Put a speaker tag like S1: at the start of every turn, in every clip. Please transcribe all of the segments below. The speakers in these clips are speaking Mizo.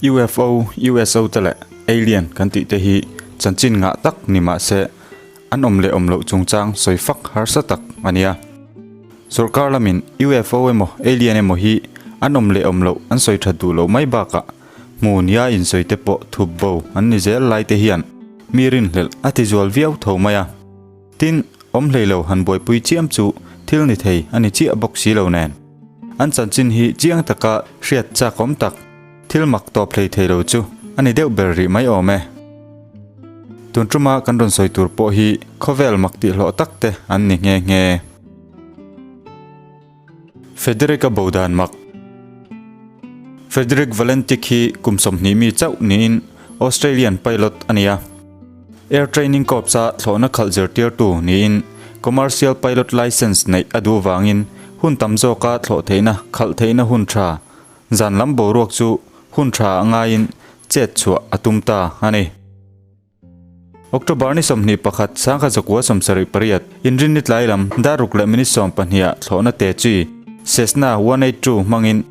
S1: UFO, USO te leh Alien kan tih te hi chanchin ngah tak ni mah se an awm leh awm loh chungchang sawi fak harsa tak a nia. Sorkar lamin UFO emaw Alien emaw hi an awm leh awm loh an sawi that duh loh mai bakah hmu nia insawi te pawh thup bo an ni zel lai te hian mi rinhlelh a ti zual viau tho mai a. Tin, awm hlei lo han buaipui chiam chu thil ni thei a ni chiah bawk si lo nen. An chanchin hi chiang taka hriat chak awm tak, thil mak tawp hlei thei lo chu a ni deuh ber rih mai awm e. Tun tuma kan rawn sawi tur pawh hi khawvel mak tihhlawh tak te an ni nghe nghe. Frederick-a bo dan mak. Frederick Valentik hi kum 20 mi chauh niin Australian pilot a ni a. Air Training Corps-a thlawhna khalh zirtirtu niin Commercial Pilot Licence neih a duh vangin hun tam zawka thlawh theihna khalh theihna hun tha, zan lam boruak chu hun tha a ngaiin chet chhuah a tum ta a ni. October ni 21, 1978, Inrinni tlai lam dar ruk leh minute 12 ah thlawhna te chi Cessna 182 hmangin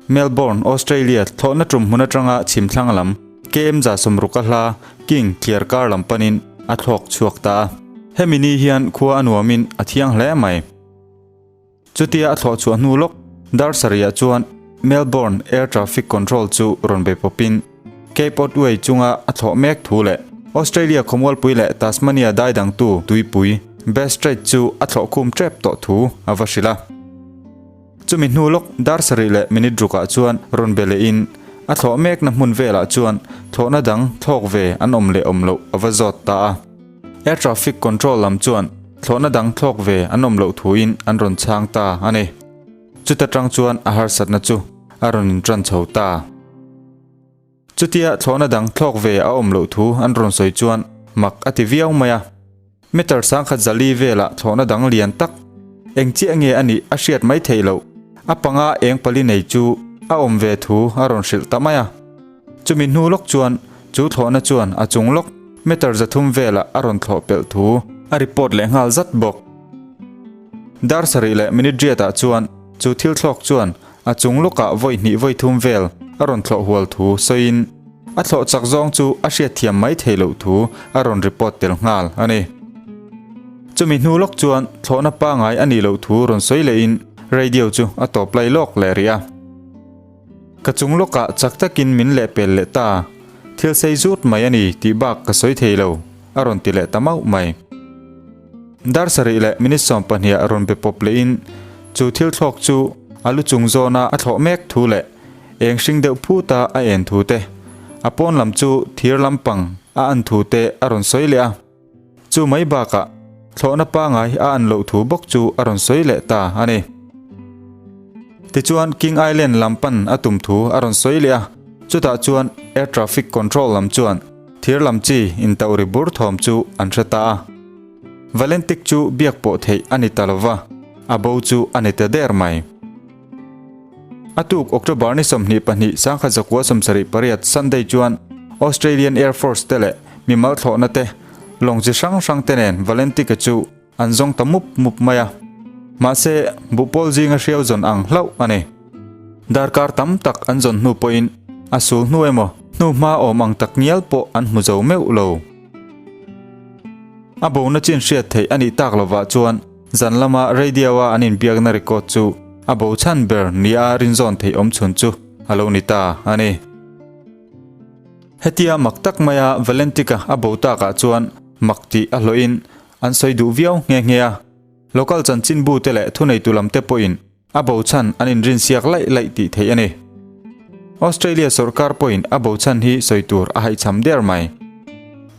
S1: Melbourne, Australia thlawhna tum hmun atanga chhimthlang lam KM 60 a hla King thliar kar lam panin a thlawk chhuak ta a. Hemi ni hian khua a nuamin a thiang hle mai. Chutia a thlawh chhuah hnu lawk dar sarihah chuan Melbourne Air Traffic Control chu rawn be pawpin Cape Otway chunga a thlawh mek thu leh Australia khawmualpui leh Tasmania dai dangtu tuipui Bass Strait chu a thlawh khum tep tawh thu a va hrilh a. Chumi hnu lawk dar sarih leh minute rukah chuan rawn be lehin a thlawh mekna hmun velah chuan thlawhna dang thlawk ve an awm leh awm loh a va zawt ta a. Air Traffic Control lam chuan thlawhna dang thlawk ve an awm loh thuin an rawn chhang ta a ni. Chuta tang chuan a harsatna chu a rawn intran chho ta. Chutia thlawhna dang thlawk ve a awm loh thu an rawn sawi chuan mak a ti viau mai a. Meter sangkhat zali velah thlawhna dang lian tak eng chiah nge a nih a hriat mai theih loh. A panga eng pali nei chu a awm ve thu a rawn hrilh ta mai a. Chumi hnu lawk chuan chu thlawhna chuan a chung lawk meter 300 velah a rawn thlawh pelh thu a report leh nghal zat bawk. Dar sarih leh minute riatah chuan chu thil thlawk chuan a chung lawkah vawi hnih vawi thum vel a rawn thlawh hual thu sawiin a thlawh chak zawng chu a hriatthiam mai theih loh thu a rawn report tel nghal a ni. Chumi hnu lawk chuan thlawhna pangai a nih loh thu rawn sawi lehin radio chu a tawp lai lawk leh rih a. Ka chung lawkah chak takin min lehpel leh ta, thil sei zut mai a ni tih bak ka sawi thei lo, a rawn ti leh ta mauh mai. Dar sarih leh minute 12 ah rawn be pawp lehin chu thil thlawk chu a lu chung zawna a thlawh mek thu leh eng hring deuh phuta a en thu te, a pawn lam chu thir lampang a an thu te a rawn sawi leh a. Chu mai bakah thlawhna pangai a an loh thu bawk chu a rawn sawi leh ta a ni. Tichuan King Island lam pan a tum thu a rawn sawi leh a, chutah chuan Air Traffic Control lam chuan thir lam chi intauh ri bur thawm chu an hre ta a. Valentik chu biak pawh theih a ni ta lova, a bo chu a ni ta der mai. A tuk October ni 22 1978 Sunday chuan Australian Air Force te leh mimal thlawhna te lawng chi hrang hrang te nen Valentik-a chu an zawng ta mup mup mai a. Mahse, buhpawl zinga hriau zawn ang hlauh a ni. Darkar tam tak an zawn hnu pawhin a sul hnu emaw hnu hma awm ang tak ngial pawh an hmu zo meuh lo. A bona chin hriat theih a nih tak lovah chuan zan lama radio-a an inbiakna record chu a bo chhan ber nia rinzawn theih awm chhun chu a lo ni ta a ni. Hetia mak tak maia Valentik-a a bo takah chuan mak tih a hlawhin an sawi duh viau nghe nghe a. Local chanchinbu te leh thuneitu lam te pawhin a bo chhan an inrinsiak laih laih tih theih a ni. Australia sorkar pawhin a bo chhan hi sawi tur a haihchham der mai.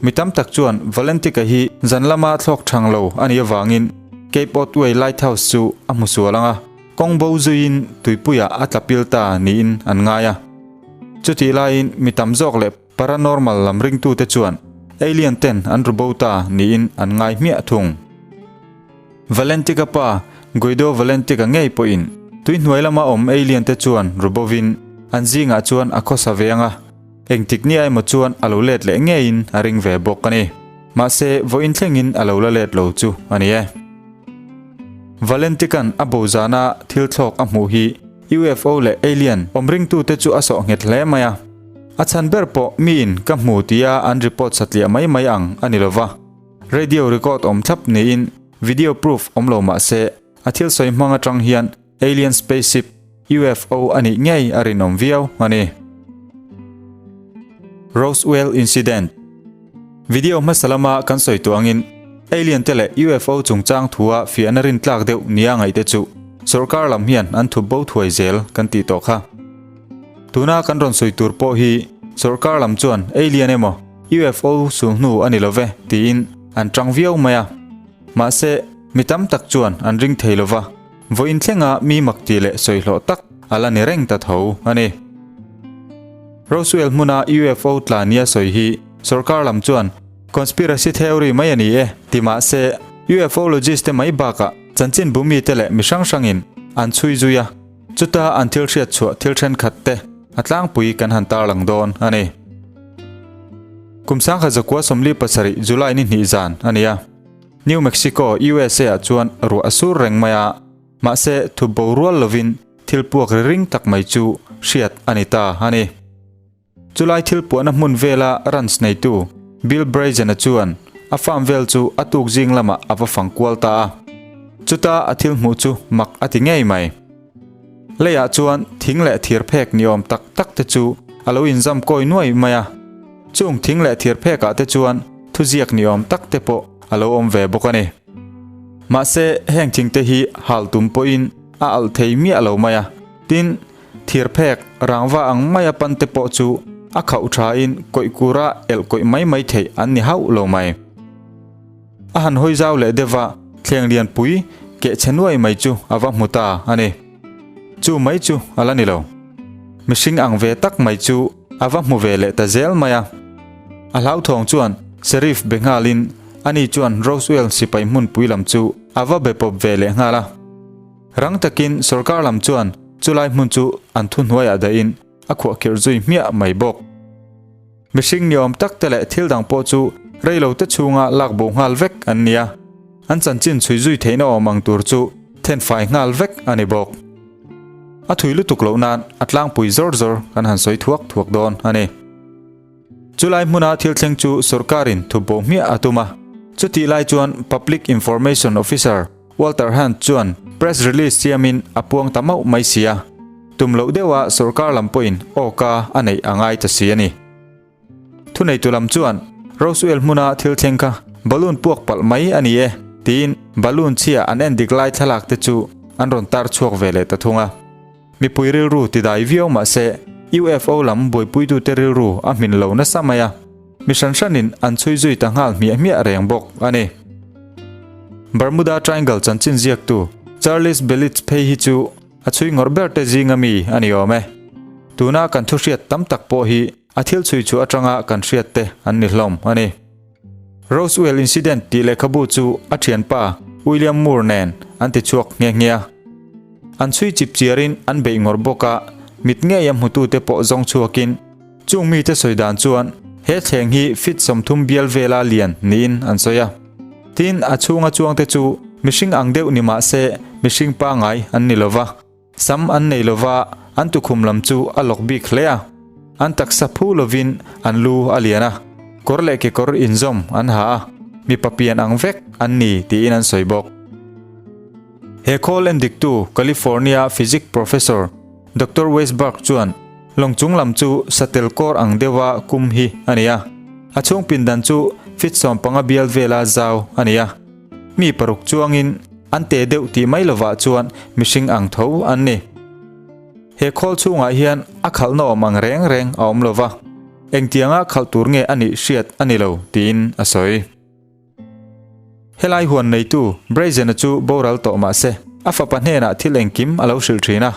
S1: Mi tam tak chuan Valentik-a hi zan lama thlawk thang lo a nih avangin Cape Otway Lighthouse chu a hmu sual ang a, kawng bo zuiin tuipuiah a tla pil ta niin an ngai a. Chutih laiin mi tam zawk leh paranormal lam ringtute chuan alien ten an ru bo ta niin an ngai hmiah thung. Valentik-a pa Guido Valentik-a ngei pawhin tuihnuai lama awm alien te chuan ru bovin an zingah chuan a khawsa ve ang a, engtik ni emaw chuan a lo let leh ngeiin a ring ve bawk a ni. Mahse, vawiin thlengin a lo la let lo chu a ni e. Valentik-a'n a bo zana thil thlawk a hmuh hi UFO leh Alien awm ringtute chu a sawh nghet hle mai a. A chhan ber pawh miin ka hmu tia an report satliah mai mai ang a ni lova, radio record awm thlap niin video proof awm lo mah se a thil sawi hmang atang hian alien spaceship, UFO, a nih ngei a rinawm viau a ni. Roswell Incident Video hmasa lama kan sawi tawh angin alien te leh UFO chungchang thua fiahna rintlak deuh nia ngaihte chu sorkar lam hian an thup bo thuai zel kan tih tawh kha. Tuna kan rawn sawi tur pawh hi sorkar lam chuan alien emaw UFO sulhnu a ni lo ve tiin an tang viau mai a. Mahse, mi tam tak chuan an ring thei lo va, vawiin thlenga mi mak tih leh sawi hlawh tak a la ni reng ta tho a ni. Roswell hmuna UFO tla nia sawi hi sorkar lam chuan conspiracy theory mai a ni e ti mahse, UFOlogist te mai bakah chanchinbu mite leh mi hrang hrangin an chhui zui a. Chuta an thil hriat chhuah thil thenkhat te a tlangpui kan han tarlang dawn a ni. Kum 1947 July ni hnih zan a ni a. New Mexico, USA ah chuan ruah a sur reng mai a, mahse thup bo rual lovin thil puak ri ring tak mai chu hriat a ni ta a ni. Chulai thil puahna hmun vela ranch neitu Bill Brazen-a chuan a farm vel chu a tuk zing lamah a va fang kual ta a. Chuta a thil hmuh chu mak a ti ngei mai. Leiah chuan thing leh thir phek ni awm tak tak te chu a lo inzam kawi nuai mai a. Chung thing leh thir phekah te chuan thuziak ni awm tak te pawh a lo awm ve bawk a ni. Mahse, heng thing te hi hal tum pawhin a alh thei miah lo mai a. Tin, Thirphek, rangva ang maia pante pawh chu a khauh thain kawih kura elh kawih mai mai theih an ni hauh lo mai. A han hawi zau leh deuh va, thleng lianpui keh chhe nuai mai chu a va hmu ta a ni. Chu mai chu a la ni lo. Mihring ang ve tak mai chu a va hmu ve leh ta zel mai a. A hlauthawng chuan Sheriff be nghalin ani chuan Roswell sipai hmunpui lam chu a va be pawp ve leh nghal a. Rang takin sorkar lam chuan chulai hmun chu an thuhnuaiah dahin a khuahkhirh zui hmiah mai bawk. Mihring ni awm tak te leh thil dang pawh chu reilo te chhunga lak bo nghal vek an ni a, an chanchin chhui zui theihna awm ang tur chu thenfai nghal vek a ni bawk. A thui lutuk loh nan a tlangpui zawr zawr kan han sawi thuak thuak dawn a ni. Chulai hmuna thil thleng chu sorkarin thup bo hmiah a tum a, chutih lai chuan Public Information Officer Walter Hunt chuan press release siamin a puang ta mauh mai si a, tum loh deuha sorkar lam pawhin awka a neih a ngai ta si a ni. Thuneitu lam chuan Roswell hmuna thil thleng kha balloon puak palh mai a ni e tiin balloon chhia an endik lai thlalak te chu an rawn tar chhuak ve leh ta thung a. Mipui rilru ti dai viau mah se, UFO lam buaipuitute rilru a hmin lo nasa mai a, mi hran hranin an chhui zui ta nghal hmiah hmiah reng bawk a ni. Bermuda Triangle chanchin ziaktu Charles Beliz phei hi chu a chhui ngawrh ber te zinga mi a ni awm e. Tuna kan thu hriat tam tak pawh hi a thil chhui chu atanga kan hriat te an ni hlawm a ni. Roswell Incident tih lehkhabu chu a thianpa William Moore nen an ti chhuak nghe nghe a. An chhui chip chiarin an beih ngawrh bawk a, mit ngeia hmutute pawh zawng chhuakin chung mite sawi dan chuan he thleng hi feet 30 bial vela lian niin an sawi a. Tin, a chhunga chuangte chu mihring ang deuh ni mah se mihring pangngai an ni lova. Sam an nei lova, an tukhum lam chu a lawk bik hle a. An taksa phu lovin an lu a lian a, kawr leh kekawr inzawm an ha a, mipa pian ang vek an ni tiin an sawi bawk. He khawl endiktu California physics professor Doctor Weisberg chuan lawng chung lam chu satel kawr ang deuha kum hi a ni a, a chhung pindan chu feet 15 bial vela zau a ni a. Mi paruk chuangin an te deuh tih mai lovah chuan mihring ang tho an ni. He khawl chhungah hian a khalhna awm ang reng reng a awm lova, engtianga khalh tur nge a nih hriat a ni lo tiin a sawi. Helai huan neitu Brazen-a chu boral tawh mah se, a fapa hnenah thil engkim a lo hrilh thin a.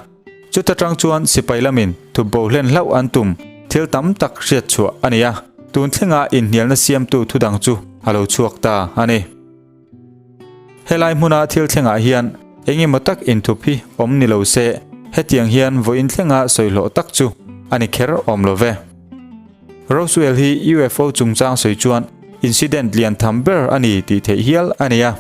S1: Chuta tang chuan sipai lamin thup bo hlen hlauh an tum thil tam tak hriat chhuah a ni a, tun thlenga inhnialna siamtu thudang chu a lo chhuak ta a ni. Helai hmuna thil thlengah hian eng emaw tak inthup hi awm ni lo se, hetiang hian vawiin thlenga sawi hlawh tak chu a ni kher awm lo ve. Roswell hi UFO chungchang sawi chuan incident lian tham ber a ni tih theih hial a ni a.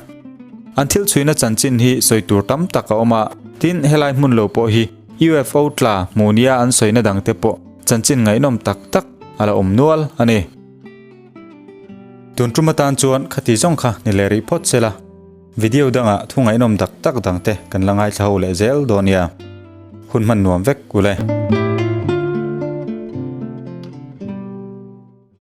S1: An thil chhuina chanchin hi sawi tur tam tak a awm a, tin helai hmun lo pawh hi UFO tla hmu nia an sawina dangte pawh chanchin ngaihnawm tak tak a la awm nual a ni. Tun tum atan chuan khati zawng kha ni leh rih phawt sela, video dangah thu ngaihnawm dak tak dangte kan la ngaithla ho leh zel dawn nia. Hun hman nuam vek u le.